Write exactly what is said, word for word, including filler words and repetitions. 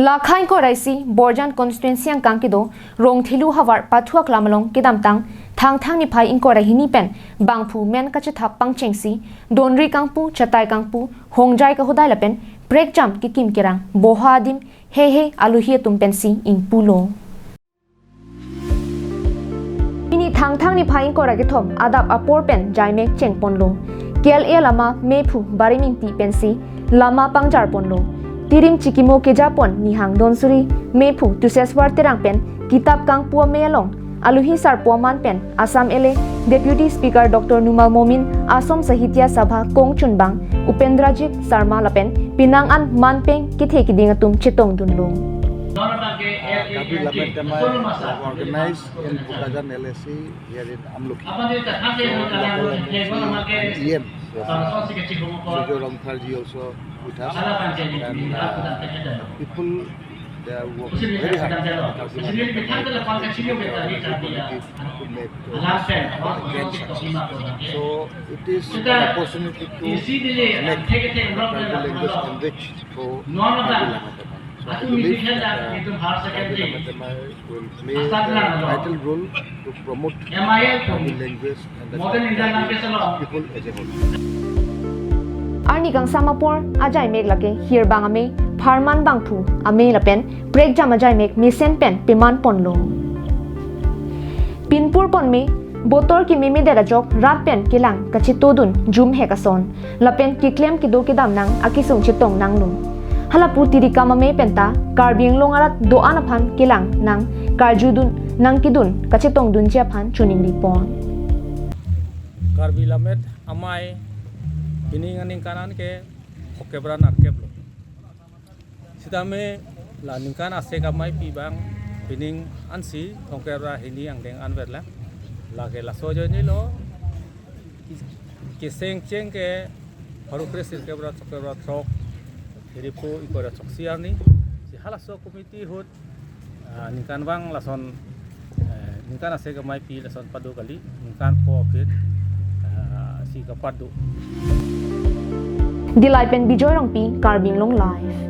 Lakha ingkoi ra isi Borjan constituency angkang kedo Rongthelu havar pathu aklam along kedamtang Thangthang niphai ingkoi ra hini pen bangphu men kachethap pangchengsi donri kangpu, chatai kangpu, hongjai kahodai lapen prekjam kekim kerang boha adim heihei aluhi atum pensi ingpulo. Pini Thangthang niphai ingkoi ra kethom adap apor pen jaimek chengponlo. K L A lama mephu Barim Ingti pensi lama pangjarponlo. Tirim chikimo kejapon nihang donsuri mephu Tuseswar Terang pen kitap kangpu amei along aluhi sarpo aman pen Assam L A Deputy Speaker Doctor Numal Momin, Assam Sahitya Sabha kongchunbang Upendrajit Sharma lapen penang an manpeng kethe keding atum chetongdunlo. Karbi Lammet Amei organized in Bokajan L A C here in Amlokhi. So, local M L A and E M, Sujoy Rongphar ji also with us. And, uh, people, they are working very hard. Karbi Lammet Amei community to make, uh, the grand success. So, it is an opportunity to make the tribal language enriched through Karbi Lammet Amei. So I believe that, uh, Karbi Lammet Amei will play a vital role to promote Karbi language and the Karbi people as a whole. Arni kangsam apor ajaimek lake hirbang amei, pharman bangphu amei lapen prekjam ajaimek mesen pen pemanponlo. Pinpur ponme, botor kememedet ajok rat pen kelang kachetodun jumhek ason lapen keklem kedo kedam nang akesung chetong nanglo. Halapu tirikam amei penta Karbi Anglong arat do-an aphan kelang nang karjudun nangkedun kachetongdunji aphan choningripon. Karbi Lammet Amei pining aningkan an ke throkkep ra nerkep lo. Sitame la ningkan asek ameipi abang pining ansi throkkep ra hini angdeng anverlang. Lake laso ajoine lo keseng cheng ke pharo kre sirkep ra throkkep ra throk, hini pho ingkoi ra throksi arni. Si halaso committee ahut, ah, ningkan vang lason, eh, ningkan asek ameipi lason pado kali, ningkan pho aphi, ah, si kapado. Dillai pen Bijoy Rongpi, Karbi Anglong Live.